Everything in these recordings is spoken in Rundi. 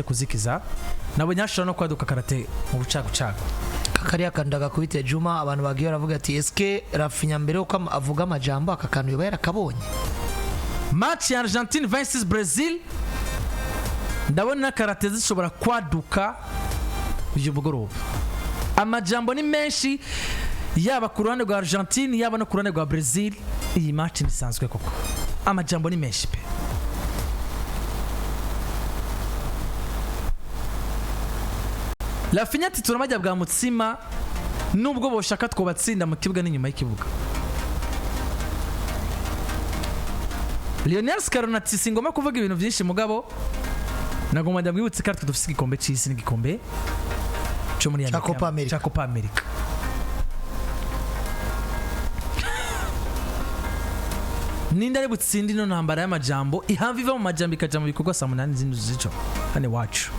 Kuzikiza nabonye hashobora no kwaduka karate mu bucagucagu. Kariya kantu ndagakubite Juma. Abantu bagiye baravuga ati: "Eske Raphinha mbere yuko avuga amajambo, aka kantu yoba yarakabonye?" Match ya Argentine vs Brazil, ndabona karate zishobora kwaduka uyu mugoroba. Amajambo ni menshi, yaba ku ruhande rwa Argentine, yaba no ku ruhande rwa Brazil. Iyi match ntisanzwe koko, amajambo ni menshi pe. Raphinha ati: "Turamajya bwa mutsima, nubwo boshaka twobatsinda mu kibuga n'inyuma y'ikibuga." Lionel Scaloni ati: "Singomba kuvuga ibintu byinshi, mugabo nagomba ndamwibutse ko aritwe dufite igikombe cy'isi n'igikombe cyo muri Cya Copa America. Cya Copa America." Ninde ari butsinde ino ntambara y'amajambo, ihava iva mu majambo ikaja mu bikorwa saa 8 z'indwi z'ijoro hano iwacu?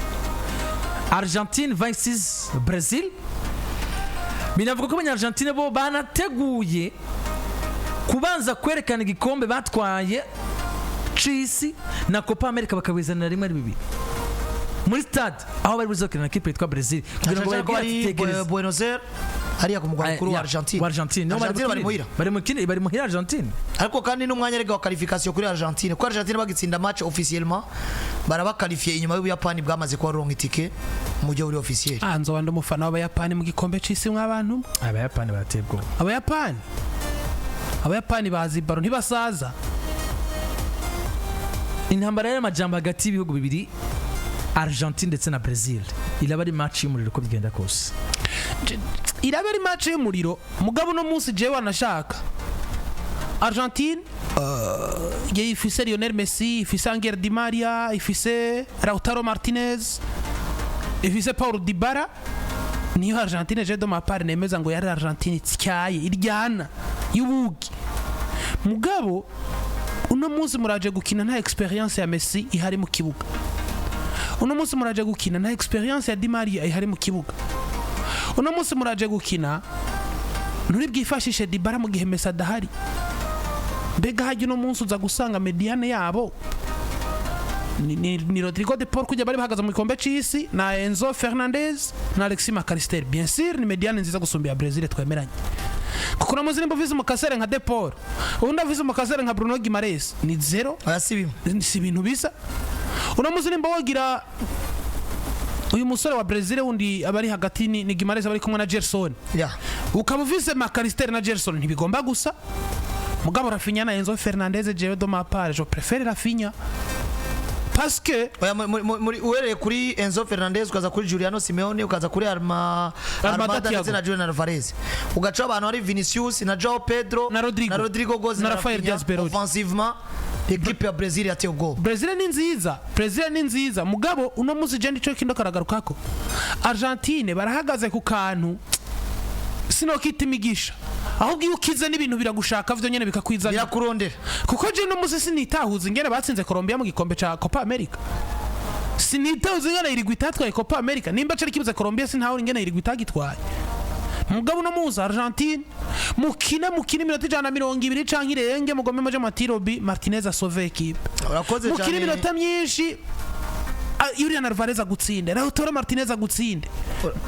Argentine vs Brazil, binavuga ko Abanyargentine bo banateguye kubanza kwerekana igikombe batwaye c'isi na Copa America, bakabizanira rimwe ari bibiri muri stade aho bari buzokina na kipe yitwa Brazil, kugira ngo Cyane ko bababwire ati: bari "Tegereza." Buenos Aires, hariya ku mugwa mukuru wa Argentine. Wa Argentine. Niho bari. Argentine bari muhira. Bari mu kindi, bari muhira Argentine. Ariko kandi n'umwanya rega wa qualification kuri Argentine, kuko Argentine bagitsinda match officiellement barabakalifiye inyuma y'Ubuyapani bwamaze kuba ronka itike mu buryo buri officiel. Ah, nzoba ndi umufana w'Abayapani mu gikombe c'isi mw'abantu. Abayapani barateye ubwoba. Abayapani bazi baro, ntibasaza. Intambara y'amajambo hagati y'ibihugu bibiri, Argentine ndetse na Brazil, iraba ari match y'umuriro uko bigenda kose. Iraba ari match y'umuriro, mugabo uno munsi jewe wanashaka Argentine ifise Lionel Messi, ifise Angel Di Maria, ifise Lautaro Martinez, ifise Paul Dybala. Niyo Argentine je de ma part nemeza ngo yari Argentine ityaye, iryana y'ubugi. Mugabo uno munsi muraje gukina nta experience ya Messi ihari mu kibuga. Uno munsi muraje gukina nta experience ya Di Maria ihari mu kibuga. Uno munsi muraje gukina nturi bwifashishe Dybala mu gihe Messi adahari. Mbega hajya uno munsi uza gusanga médiane yabo ni Rodrigo de Paul kujya bari bahagaze mu gikombe c'isi, na Enzo Fernandez na Alexis McAllister. Bien sûr ni médiane nziza gusumba iya Brazil, twemeranye, kuko uno munsi nimba ufise umukasere nka De Paul, undi afise umukasere nka Bruno Guimaraes, ni zero. Oya, si bimwe. Si ibintu bisa. Uno munsi nimba wogira uyu musore wa Brazil wundi abari hagati ni Guimaraes, abari kumwe na Gerson, ukaba ufise McAllister na Gerson, ntibigomba gusa. Mugabo Raphinha na Enzo Fernandez, jewe de ma part je préfère Raphinha parce que Oya, uhereye kuri Enzo Fernandez, ukaza kuri Giuliano Simeone, ukaza kuri Armada. Armada ndetse Thiago. na Julian Alvarez, ugaca abantu hari Vinicius na Joao Pedro Na Rodrigo. na Rodrigo Goes. Na Rafael Rafinha. Diaz Berotti. Offensivement, l'équipe ya Brazil yateye ubwoba. Brazil ni nziza, Brazil ni nziza, mugabo uno munsi je ndico kindo karagarukako. Argentine barahagaze ku kantu, sinokita imigisha, ahubwo iyo ukize n'ibintu biragushaka vyo nyene, bikakwizana. Birakurondera. Kuko je no munsi sinitahuza ingene batsinze Colombia mu gikombe ca Copa America, sinitahuza ingene irigwi itatwaye Copa America. Nimba cari kibuze Colombia, sintahure ingene irigwi itagitwaye. Mugabo uno munsi Argentine mukine iminota 120 canke irenge, mugome muje mu tirobi, Martinez asauve équipe. Urakoze Mukine cyane. iminota myinshi, Julian Alvarez agutsinde, Lautaro Martinez agutsinde,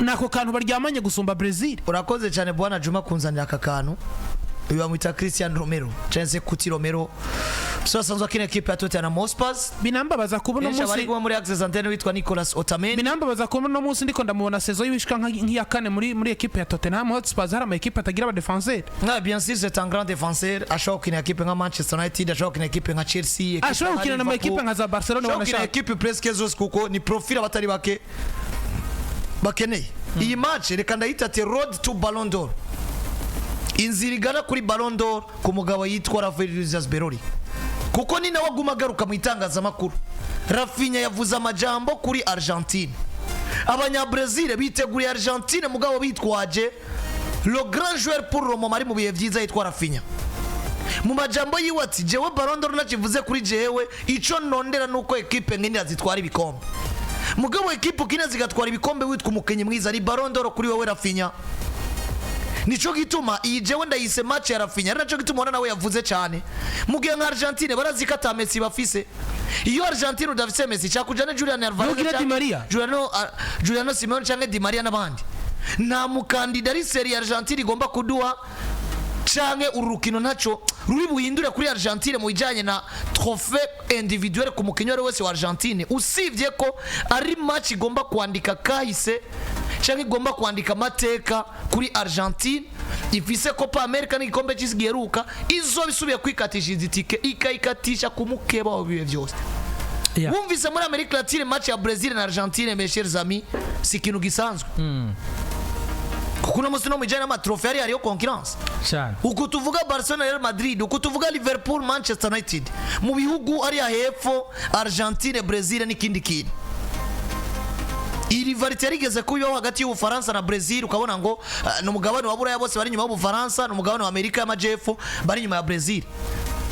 nako kantu baryamanye gusumba Brazil. Urakoze cyane bwana Juma kunzanira aka kantu. Uyu bamwita Christian Romero cyangwa se Cuti Romero, umusore asanzwe akina ekipe ya Tottenham Hotspur. Binambabaza kubona Benshi abari umunsi kumwe muri Access Antenne witwa Nicolas Otamendi. Binambabaza kubona uno munsi ndiko ndamubona saison y'ibishika nk'iya kane muri ekipe ya Tottenham Hotspur, hari ama ekipe atagira aba défenseur. Ah, bien sûr, c'est un grand défenseur. Ashobora gukina ekipe nka Manchester United, ashobora gukina ekipe nka Chelsea, ekipe Ashobora nka gukina na Liverpool. ekipe nka za Barcelona. Ashobora gukina Wanashaka. ekipe presque zose, kuko ni profil abatari bake bakeneye. Iyi match reka ndayita ati "Road to Ballon d'Or", inzira igana kuri Ballon d'Or ku mugabo yitwa Rafael Luis Berori, kuko ni nawe aguma agaruka mu itangazamakuru. Raphinha yavuze amajambo kuri Argentine. Abanyabrezil biteguriye Argentine, mugabo bitwaje le grand joueur pour le moment ari mu bihe byiza yitwa Raphinha. Mu majambo yiwe ati: "Jewe Ballon d'Or nakivuze kuri jewe, ico nondera nuko ekipe nkinira zitwara ibikombe. Mugabo ekipe ukina zigatwara ibikombe witwa umukinnyi mwiza, ni Ballon d'Or kuri wowe Raphinha." Nico gituma iyi jewe ndayise match ya Raphinha, ari naco gituma ubona nawe yavuze cyane. Mu gihe nka Argentine barazi ko ata Messi bafise. Iyo Argentine udafise Messi, cyakujana Julian Alvarez, Ntugira Di Maria. Juliano Simeone canke Di Maria n'abandi, nta mukandida ari sérieux Argentine igomba kuduha, canke uru rukino ntaco ruri buhindure kuri Argentine mu bijanye na trophée individuelle ku mukinnyi uwo ari we wese wa Argentine, usibye ko ari match igomba kwandika kahise canke igomba kwandika amateka kuri Argentine ifise Copa America n'igikombe c'isi giheruka, izoba isubiye kwikatisha izi tike, ikayikatisha ku mukeba wa bihe byose. Wumvise muri Amerika Latine, match ya Brazil na Argentine, mes chers amis, si ikintu gisanzwe, kuko uno munsi no mu bijyanye n'ama trophées hariyo concurrence. Cyane. Uku tuvuga Barcelona, Real Madrid, uku tuvuga Liverpool, Manchester United, mu bihugu ariya hepfo, Argentine, Brazil n'ikindi kintu. Iyi rivalité yarigeze kubaho hagati y'Ubufaransa na Brazil, ukabona ngo ni umugabane wa Buraya bose bari inyuma y'Ubufaransa, ni umugabane wa Amerika y'Amajepfo bari inyuma ya Brazil,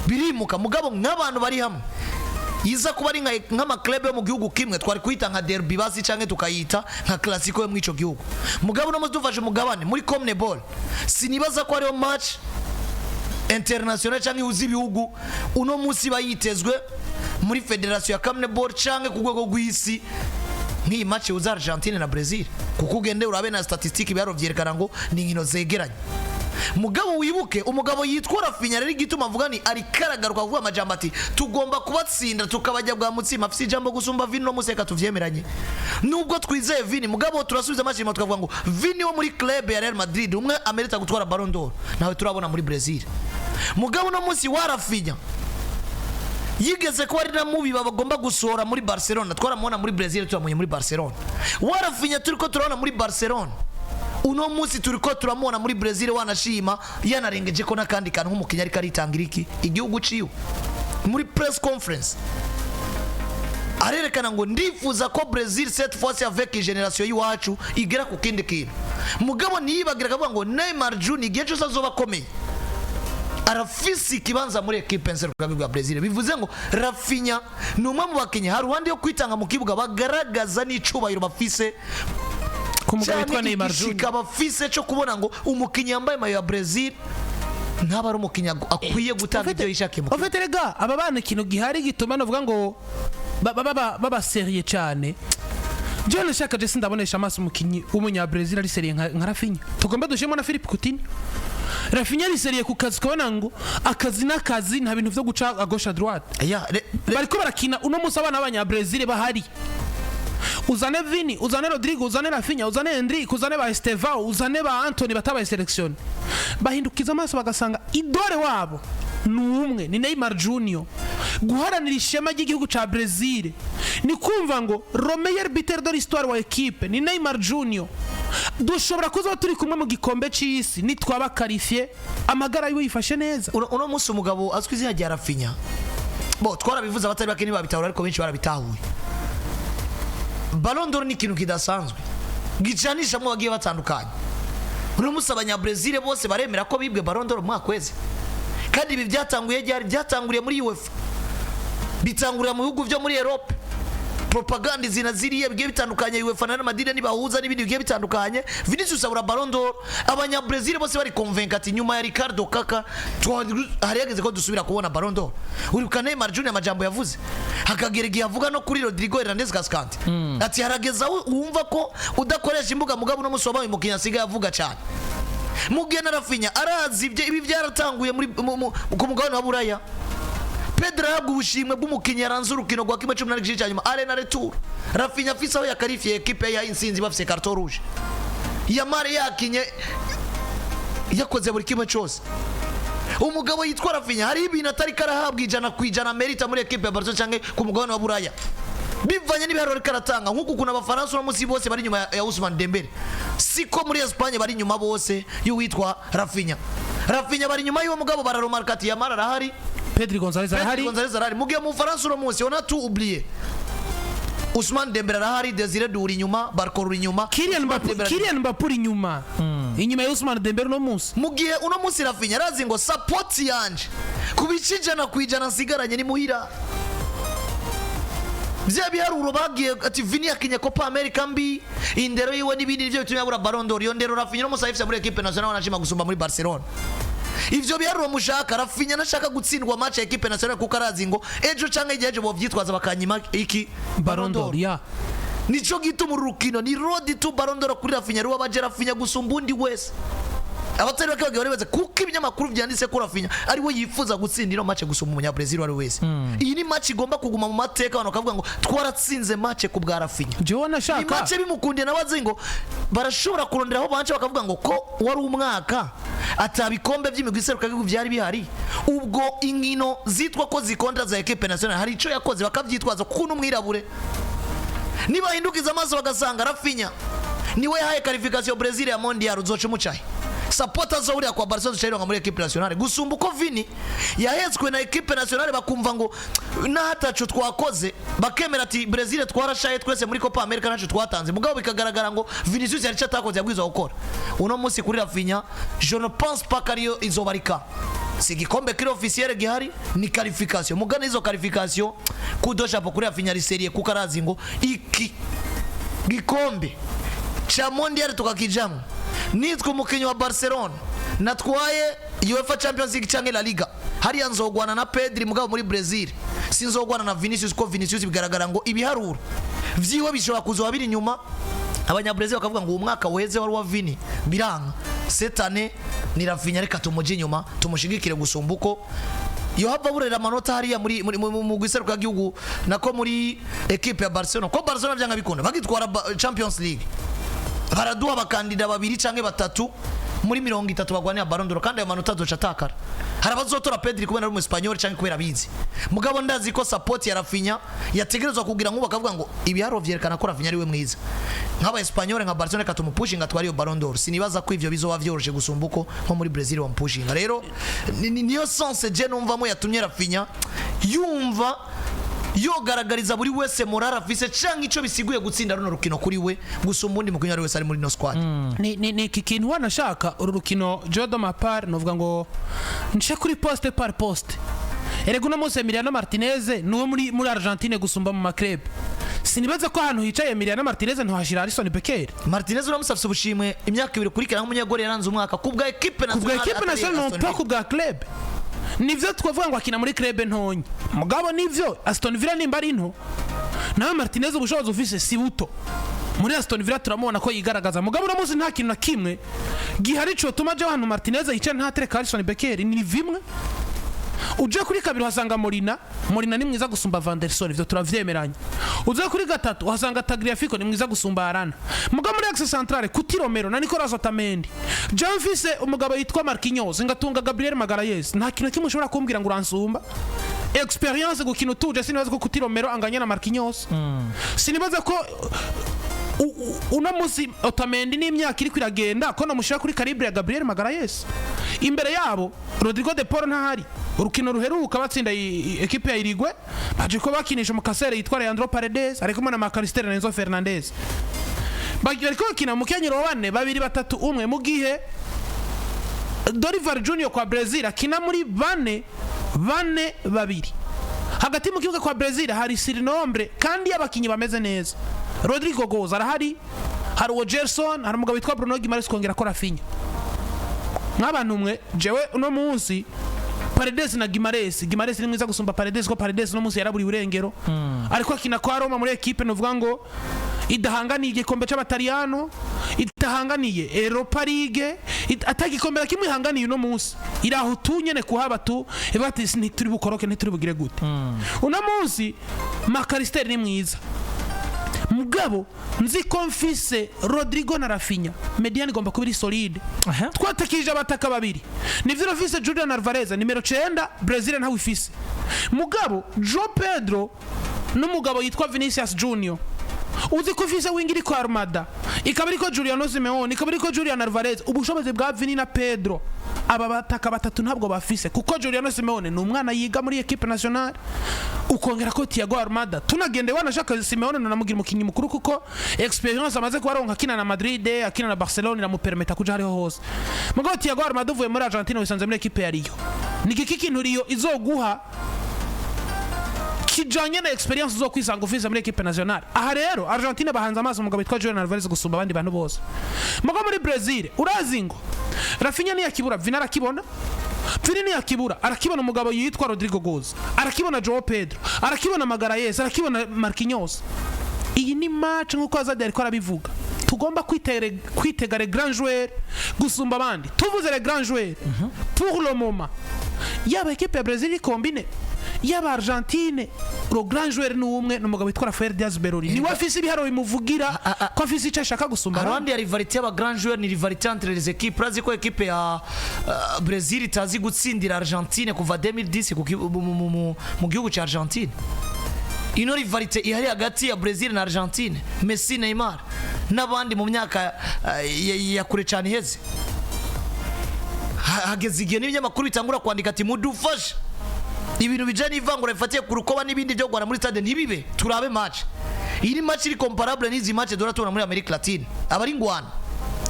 birimuka. Mugabo nk'abantu bari hamwe, iza kuba ari nk'ama club yo mu gihugu kimwe, twari kuyita nka derby basi, canke tukayita nka classico yo muri ico gihugu. Mugabo no dufashe umugabane muri CONMEBOL, sinibaza ko hariho match international canke ihuza ibihugu uno munsi bayitezwe muri fédération ya CONMEBOL canke ku rwego rw'isi nk'iyi match ihuza Argentine na Brazil, kuko ugende urabe na statistique, ibiharuro vyerekana ngo ni inkino zegeranye. Mugabo wibuke umugabo yitwa Raphinha rero, igituma avuga ni ari karagaruka kuvuga amajambo ati tugomba kubatsinda tukabajya bwa mutsima, afise ijambo gusumba Vini no museka. Tuvyemeranye, nubwo twizeye Vini, mugabo turasubiza amashimo tukavuga ngo Vini wo muri club ya Real Madrid, umwe amerita gutwara Ballon d'Or, nawe turabona muri Brazil. Mugabo no munsi wa Raphinha yigeze kuba ari na mubi bagomba gusohora muri Barcelona, twaramubona muri Brazil, turamubonye muri Barcelona. Wa Raphinha turiko turabona muri Barcelona uno munsi, turiko turamubona muri Brazil, wanashima yanarengeje ko n'akandi kantu nk'umukinnyi ariko aritangira iki igihugu ciwe. Muri press conference arerekana ngo ndifuza ko Brazil cette fois avec génération y'iwacu igera ku kindi kintu. Mugabo ntiyibagira akavuga ngo Neymar Junior igihe cyose azoba akomeye arafise ikibanza muri ekipe nserukirabihugu ya Brazil. Bivuze ngo Raphinha ni umwe mu bakinnyi haruhande yo kwitanga mu kibuga bagaragaza n'icubahiro bafise ku mugabo witwa cyane, Neymar Junior. Igishika bafise cyo kubona ngo umukinnyi yambaye maillot ya Brazil ntaba ari umukinnyi akwiye gutanga ibyo yishakiye mu En fait, rega aba bana, ikintu gihari gituma navuga ngo baba sérieux cyane, jewe nashaka je sindabonesha amaso umukinnyi w'umunya-Brazil ari sérieux nka Raphinha. Tugomba dushemo na Philippe Coutinho. Raphinha ari sérieux ku kazi, ukabona ngo akazi n'akazi, nta bintu vyo guca à gauche à droite. Ya, Bariko barakina uno munsi, abana b'abanya-Brazil bahari, uzane Vini, uzane Rodrigo, uzane Raphinha, uzane Endrick, uzane ba Estevao, uzane ba Antony batabaye sélectionné, bahindukiza amaso bagasanga idole wabo ni umwe, ni Neymar Junior. Guharanira ishema ry'igihugu ca Brazil ni kumva ngo le meilleur buteur de l'histoire wa équipe ni Neymar Junior. Dushobora kuzoba turi kumwe mu gikombe c'isi nitwaba qualifié, amagara yiwe yifashe neza. Uno munsi umugabo azwi izina rya Raphinha, bo twarabivuze, abatari bake ntibabitahura, ariko benshi barabitahuye. Ballon d'Or ni ikintu kidasanzwe gicanishamo bagiye batandukanye. Uno munsi abanya-Brazil bose baremera ko bibwe Ballon d'Or mu mwaka weze, kandi ibi byatanguye ryari? Byatanguriye muri UEFA, bitangurira mu bihugu byo muri Europe, propaganda izina ziriya bigiye bitandukanye, UEFA na Real Madrid nibahuza n'ibindi bigiye bitandukanye. Vinicius abura Ballon d'Or, abanya-Brazil bose bari convaincus ati nyuma ya Ricardo Kaka hari yageze ko dusubira kubona Ballon d'Or. Uribuka Neymar Junior amajambo yavuze, hakagera igihe avuga no kuri Rodrigo Hernandez Cascante ati harageza aho wumva ko udakoresha imbuga. Mugabo uno munsi wabaye umukinnyi asigaye avuga cyane. Mugihe na Raphinha arazi ibyo, ibi byaratanguye muri ku mugabane wa Buraya. Pedro ahabwa ubushimwe bw'umukinnyi yaranze urukino rwa 18 gice cya nyuma, aller na retour. Raphinha afise aho yakarifiye ekipe ya insinzi, bafise carton rouge. Yamal yakinye, yakoze buri kimwe cyose. Umugabo yitwa Raphinha hari ibintu atari karahabwa 100% merita muri ekipe ya Barcelona cyangwa ku mugabane wa Buraya, bivanye n'ibiharuro ariko aratanga. Nk'uku ukuntu abafaransa uno munsi bose bari inyuma ya Ousmane Dembele, siko muri Espagne bari inyuma bose y'uwitwa Raphinha. Raphinha bari inyuma y'uwo mugabo, bararomarka ati Yamal arahari, Pedri Gonzalez Pedri arahari. Gonzalez arahari. Mu gihe mu Bufaransa uno munsi on a tout oublié, Ousmane Dembele arahari, Desire Doué inyuma, Barcola inyuma, Kylian Ousmane Mbappe. Dembele. Kylian Mbappe uri inyuma ya Ousmane Dembele uno munsi. Mu gihe uno munsi Raphinha arazi ngo support yanje ku bice 100% nsigaranye ni muhira. Bya biharuro bagiye ati Vini yakinye Copa America mbi, indero yiwe n'ibindi nivyo bitumye abura Ballon d'Or. Iyo ndero Raphinha no musayifise muri équipe nationale anashima gusumba muri Barcelona. Ivyo biharuro mushaka, Raphinha nashaka gutsindwa match ya équipe nationale kuko arazi ngo ejo canke igihe ejo bovyitwaza bakanyima iki? Ballon d'Or ya. Nico gituma uru rukino ni road to Ballon d'Or kuri Raphinha. Ruba baje Raphinha gusumba undi wese. Abatari bake bagiye baribaza kuko ibinyamakuru vyanditse ko Raphinha ari we yifuza gutsinda ino match gusumba umunyabrazil uwo ari we wese. Iyi ni match igomba kuguma mu mateka, abantu bakavuga ngo twaratsinze match ku bwa Raphinha. Jewe Ni nashaka match bimukundiye nawe azi ngo barashobora kurondera aho banje bakavuga ngo ko wari umwaka ata bikombe by'imigwi iserukagihugu byari bihari, ubwo inkino zitwa ko zikontra za équipe nationale hari ico yakoze, bakavyitwaza kuko n'umwirabure. Nibahindukiza amaso bagasanga Raphinha niwe yahaye qualification Brazil ya Mondial, uzoca umucahe supporters zo buriya kwa Barcelona zicayironka muri équipe nationale gusumba uko Vini yahetswe na équipe nationale, bakumva ngo n'ahataco twakoze, bakemera ati Brazil twarashaye twese muri Copa America ntaco twatanze, mugabo bikagaragara ngo Vinicius yari atakoze yabwirizwa gukora. Uno munsi kuri Raphinha, je ne pense pas ko ariyo izobarika. Si igikombe kiri officiel gihari, ni qualification. Mugana izo qualification, coup de chapeau kuri Raphinha, ari sérieux kuko arazi ngo iki gikombe cha Mondial tukakijamo, nitwe umukinnyi wa Barcelona natwaye UEFA Champions League canke La Liga, hariya nzogwana na Pedri, mugabo muri Brazil sinzogwana na Vinicius, ko Vinicius bigaragara ngo ibiharuro vyiwe bishobora kuzoba biri inyuma. Abanyabrazil bakavuga ngo uwo mwaka weze wari wa Vini biranga, cette année ni Raphinha, reka tumuje inyuma tumushigikire gusumba uko yohava burera amanota hariya muri mu giseruka gihugu nako muri équipe ya Barcelona, ko Barcelona vyanga bikunda bagitwara Champions League baraduha abakandida babiri canke batatu muri 30 bagwanira Ballon d'Or, kandi ayo manota azoca atakara. Hari abazotora Pedri kubera ari umuespanyol canke kubera abizi, mugabo ndazi ko support ya Raphinha yategerezwa kugira nk'ubu bakavuga ngo ibiharuro vyerekana ko Raphinha ari we mwiza nk'aba Espanyol, nka Barcelona, reka tumupushinga atware iyo Ballon d'Or. Sinibaza ko ivyo bizoba vyoroshe gusumba uko nko muri Brazil bampushinga. Rero niyo sens je numvamo yatumye Raphinha yumva yogaragariza buri wese morale afise canke ico bisiguye gutsinda runo rukino kuri we gusumba undi mukinnyi ari wese ari muri no squad. Ni iki kintu wanashaka uru rukino, Jodo Mapar, novuga ngo nce kuri poste par poste. Erega uno munsi Emiliano Martinez niwe muri Argentine gusumba mu ma clubs. Sinibaza ko ahantu hicaye Emiliano Martinez ntuhashira Alisson Becker. Martinez uramusa afise ubushimwe imyaka 2 kurikira nk'umunyegori yaranze umwaka ku bwa équipe ku bwa nationale, équipe atari nationale, non Aston pas Villa. ku bwa club. Nivyo twavuga ngo akina muri club ntonyi, mugabo nivyo Aston Villa nimba ari nto, nawe Martinez ubushobozi ufise si buto muri Aston Villa, turamubona ko yigaragaza. Mugabo uno munsi nta kintu na kimwe gihari cotuma aja ahantu Martinez yicaye ntatereka Alisson Becker. Ni vimwe uje kuri kabiri uhasanga Molina. Molina ni mwiza gusumba Vanderson, ivyo turavyemeranya. Uje kuri gatatu uhasanga Tagliafico, ni mwiza gusumba Arana. Mugabo muri axe centrale, Cuti Romero na Nicolas Otamendi, Jean mfise umugabo yitwa Marquinhos, ngatunga Gabriel Magalhaes, nta kintu kimwe ushobora kumbwira ngo uransumba expérience gukina utuje. Sinibaza ko Cuti Romero anganya na Marquinhos. Sinibaza ko uno munsi Otamendi n'imyaka iri kwiragenda ko namushyira kuri calibre ya Gabriel Magalhaes. Imbere yabo Rodrigo de Paul ntahari. Urukino ruheruka batsinda ekipe ya Uruguay, baje ko bakinisha umukasere yitwa Leandro Paredes, ari kumwe na Mac Allister na Enzo Fernandez. Bariko bakina mu kenyero wa bane babiri batatu umwe, mu gihe Dorival Junior kwa Brazil akina muri bane bane babiri. Hagati mu kibuga kwa Brazil hari surnombre kandi y'abakinyi bameze neza. Rodrygo Goes arahari, hari uwo Gerson, hari umugabo witwa Bruno Guimaraes, kongera ko Raphinha. Nk'abantu mwe, jewe uno munsi Paredes na Guimaraes, Guimaraes ni mwiza gusumba Paredes, ko Paredes uno munsi yaraburiwe irengero, ariko akina kwa Roma muri ekipe novuga ngo idahanganiye igikombe c'Abataliyano, idahanganiye Europa League, atagikombe na kimwe ihanganiye. Uno munsi iraho tu nyene kuhaba tu, ivuga ati ntituri bukoroke, ntituri bugire gute. Uno munsi Mac Allister ni mwiza, mugabo nzi ko mfise Rodrygo na Raphinha, médiane igomba kuba iri solide. Twatakije abataka babiri, nivyo urafise Julian Alvarez nimero 9, Brazil ntawe ifise, mugabo Joao Pedro n'umugabo yitwa Vinicius Junior, uzi ko ufise wing iriko Almada, ikaba iriko Giuliano Simeone, ikaba iriko Julian Alvarez. Ubushobozi bwa Vini na Pedro aba bataka batatu ntabwo bafise, kuko Giuliano Simeone ni umwana yiga muri équipe nationale, ukongera ko Thiago Almada tunagende wanashaka Simeone namugira umukinnyi mukuru, kuko expérience amaze kubaronka akina na Madrid, akina na Barcelona, iramupermeta kuja hariho hose. Mugabo Thiago Almada uvuye muri Argentine wisanze muri équipe ya Rio, ni iki kintu Rio izoguha? Kijanye na expérience zo kwisanga ufise muri équipe nationale. Aha rero Argentine bahanze amaso umugabo witwa Julian Alvarez gusumba abandi bantu bose. Mugo muri Brazil urazi ngo Raphinha niyakibura, Vini arakibona. Vini niyakibura, arakibona umugabo yitwa Rodrygo Goes, arakibona Joao Pedro, arakibona Magalhaes, arakibona Marquinhos. Iyi ni match, nk'uko Azadi ariko arabivuga, tugomba kwitega les grands joueurs gusumba abandi. Tuvuze les grands joueurs, pour le moment, yaba équipe ya Brazil ikombine, yaba Argentine, le grand joueur ni umwe, ni umugabo witwa Rafael Diaz Beroli. Niwe afise ibiharuro bimuvugira ko afise icyo ashaka gusumba abandi. Ahandi ya rivalité y'aba grand joueur ni rivalité entre les équipes. Urazi ko équipe ya Brazil itazi gutsindira Argentine kuva 2010 mu gihugu cya Argentine. Ino rivalité ihari hagati ya Brazil na Argentine, Messi, Neymar n'abandi mu myaka ya kure cyane iheze. Hageze igihe n'ibinyamakuru bitangura kwandika ati: "Mudufashe, ibintu bijanye n'ivangura bifatiye ku rukoba n'ibindi byo guhana muri stade ntibibe, turabe match." Iyi ni match iri comparable n'izi match duhora tubona muri Amerika Latine, aba ari ngwana,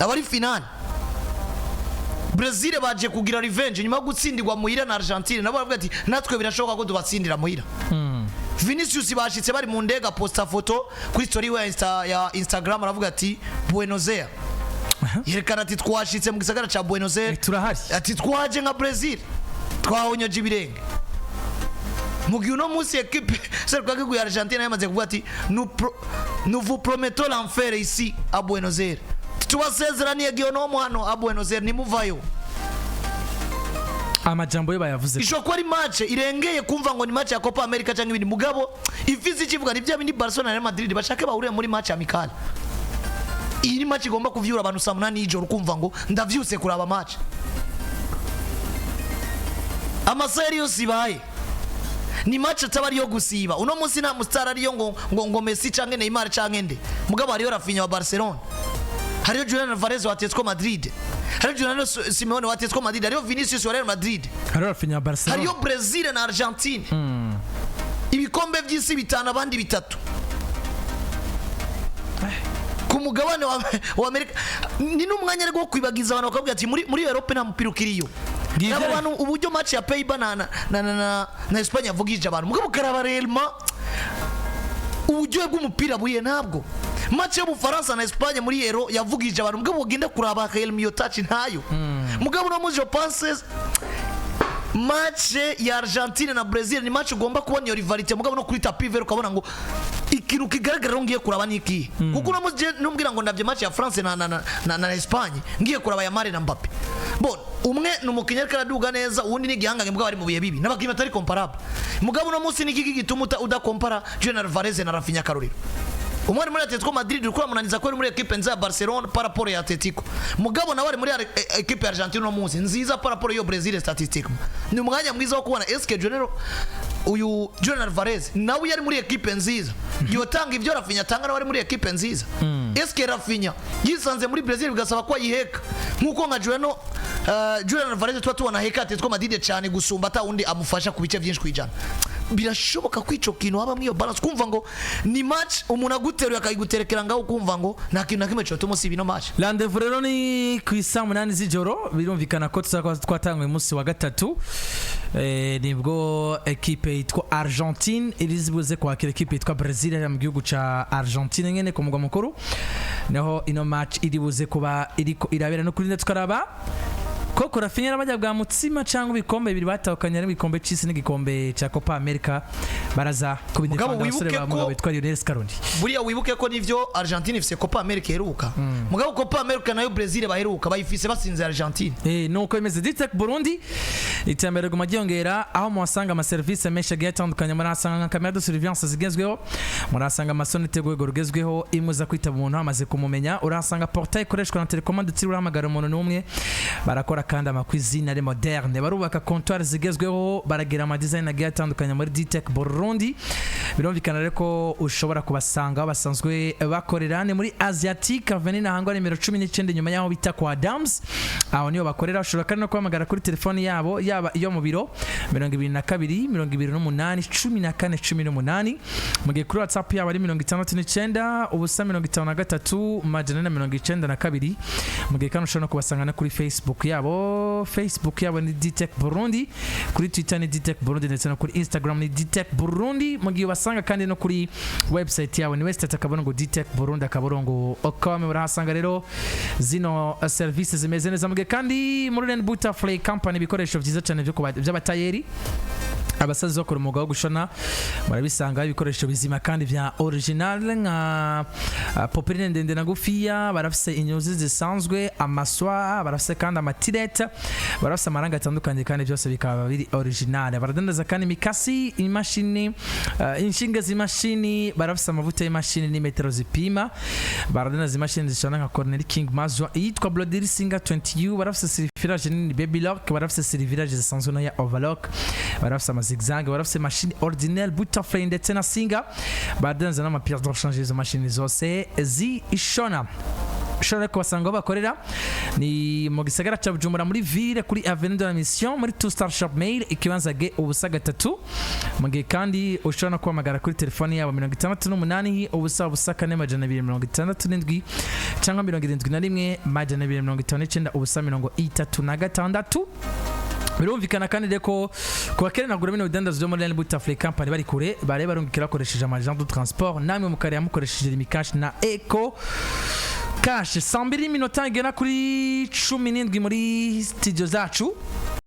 aba ari finale. Brazil baje kugira revenge nyuma yo gutsindirwa muhira na Argentine. Nabo baravuga ati: "Natwe birashoboka ko tubatsindira muhira." Vinicius bashitse bari mu ndege, posta foto kuri story ya Instagram, aravuga ati: "Buenos Aires." Yerekana ati: "Twashitse mu gisagara ca Buenos Aires." Turahari. Ati: "Twaje nka Brazil, twahonyoje ibirenge." Mu gihe uno munsi équipe serukiragihugu ya Argentine yamaze kuvuga ati: "Nous vous promettons l'enfer ici à Buenos Aires, tubasezeraniye gionomo hano a Buenos Aires, nimuvayo." Amajambo yo bayavuze. Ishobora kuba ari match irengeye kumva ngo ni match ya Copa America cyangwa ibindi, mugabo ifise ikivuga ni bya bindi Barcelona na Real Madrid bashake bahurire muri match amicale. Iyi ni match igomba kuvyura abantu saa 8 y'ijoro, ukumva ngo ndavyutse kuraba match amasaha yari yose ibaye. Ni match ataba ariyo gusiba. Uno munsi nta mustar ariyo ngo Messi canke Neymar canke nde, mugabo hariyo Raphinha wa Barcelona, hariyo Julian Alvarez wa Atletico Madrid, hariyo Julian Simeone wa Atletico Madrid, hariyo Vinicius wa Real Madrid. Hariho Raphinha wa Barcelona. Hariyo Brazil na Argentine, ibikombe by'isi bitanu, abandi bitatu ku mugabane wa Amerika. Ni n'umwanya ariko wo kwibagiza abantu bakavuga ati: Muri Europe nta mupira ukiriyo." Ngivyo. Abo bantu uburyo match ya Pays-Bas na Espagne yavugije abantu, mugabo ukaraba réellement uburyohe bw'umupira buriye. Ntabwo match y'Ubufaransa na Espagne muri Euro yavugije abantu, mugabo ugenda kuraba réellement iyo touch ntayo. Mugabo no muri, je pense, match ya Argentine na Brazil ni match ugomba kubona iyo rivalité, mugabo no kuri tapis vert ukabona ngo ikintu kigaragara rero ngiye kuraba ni ikihe. Kuko uno munsi numbwira ngo ndavye match ya France na Espagne, ngiye kuraba ya Mane na Mbappe, bon, umwe ni umukinnyi ariko araduga neza, uwundi ni igihangange mugabo ari mu bihe bibi, n'abakinnyi batari comparable. Mugabo uno munsi ni iki gituma udakompara Julian Alvarez na Raphinha? Karorero, umwe ari muri Atletico Madrid, uriko uramunaniza ko ari muri équipe nziza ya Barcelona par rapport ya Atletico, mugabo nawe ari muri équipe ya Argentine uno munsi nziza par rapport yo Brazil statistiquement. Ni umwanya mwiza wo kubona eske Julian, uyu Julian Alvarez nawe yari muri équipe nziza yotanga ibyo Raphinha atanga nawe ari muri équipe nziza? Eske Raphinha yisanze muri Brazil bigasaba ko ayiheka nkuko nka Julian Alvarez tuba tubona aheka Atletico Madrid cyane gusumba ata wundi amufasha ku bice byinshi kwijana? Birashoboka ko ico kintu habamwo iyo balance, kumva ngo ni match umuntu aguteruye akayiguterekera ngaho, ukumva ngo nta kintu na kimwe cyotuma usiba ino match. Rendez-vous rero ni ku isaa 8 z'ijoro. Birumvikana ko tuzaba twatanguye umunsi wa gatatu. Nibwo ekipe yitwa Argentine iri buze kwakira ekipe yitwa Brazil hariya mu gihugu ca Argentine nyene ku mugwa mukuru, niho ino match iri buze kuba iriko irabera. No kuri tukaraba koko Raphinha n'abajya bwa mutsima cyangwa ibikombe bibiri batahukanye, ari igikombe c'isi n'igikombe ca Copa America, baraza kubidefanda Mugabo abasore wibuke ba mugabo witwa Lionel Scaloni. Buriya wibuke ko nivyo Argentine ifise Copa America iheruka, mugabo Copa America nayo Brazil baheruka bayifise batsinze Argentine. Nuko bimeze. Ditec Burundi, iterambere riguma ryiyongera, aho muhasanga amaserivisi menshi agiye atandukanye. Murahasanga nka caméra de surveillance zigezweho, murahasanga amasonete y'urwego rugezweho, imwe uza kwitaba umuntu hamaze kumumenya, urahasanga portail ikoreshwa na télécommande utiriwe urahamagara umuntu n'umwe. Barakora kandi ama cuisine ari moderne, barubaka comptoir zigezweho, baragira ama design agiye atandukanye muri Ditec Burundi. Birumvikana rero ko ushobora kubasanga aho basanzwe bakorera, ni muri Asiatique Avenue Nahangwa nimero 19, inyuma y'aho bita kwa Adams, aho niho bakorera. Ushobora kandi no kubahamagara kuri telefoni yabo, yaba iyo mu biro 22 28 14 18, mu gihe kuri WhatsApp yabo ari 69 0 53 492, mu gihe kandi ushobora no kubasanga no kuri Facebook yabo. Yabo, Facebook yabo ni Dtech Burundi, kuri Twitter ni Dtech Burundi, ndetse no kuri Instagram ni Dtech Burundi. Mu gihe ubasanga kandi no kuri website yabo ni website.dtechburundi.com. Murahasanga rero zino services zimeze neza. Mu gihe kandi muri Ren Butterfly Company, ibikoresho byiza cyane byo by'abatayeri, abasazi bakora umwuga wo gushona, murabisanga ibikoresho bizima kandi vya original nka popeline ndende na ngufiya. Barafise inyuzi zisanzwe, amaswa, barafise kandi amatirete, barafise amarangi atandukanye kandi byose bikaba biri original. Baradandaza kandi imikasi, imashini, inshinge z'imashini, barafise amavuta y'imashini n'imetero zipima. Baradandaza imashini zishona nka Corneli, King, Mazwa, iyitwa Brother Singer 20U. Barafise surfilage nini Baby Lock, barafise surfilage zisanzwe no ya Overlock, barafise ama zigzag, barafise machine ordinaire Butterfly ndetse na Singer. Baradandaza n'ama pièces de rechange, izo mashini zose zishona. Ushobora kubasanga aho bakorera ni mu gisagara cya Bujumbura, muri ville, kuri Avenue de la Mission, muri Two Star Shop Mail, ikibanza G03. Mu gihe kandi ushobora no kubahamagara kuri telefoni yabo 68 0 0 4 267 cyangwa 71 259 0 36. Birumvikana kandi rero ko ku bakenera kugura bino bidandazwa byo muri Line Butterfly Company bari kure, bare barungikira bakoresheje ama agent de transport, namwe mukareba mukoresheje Lumicash na Eco Cash. Saa 2 n'iminota igera kuri 17 muri studio zacu.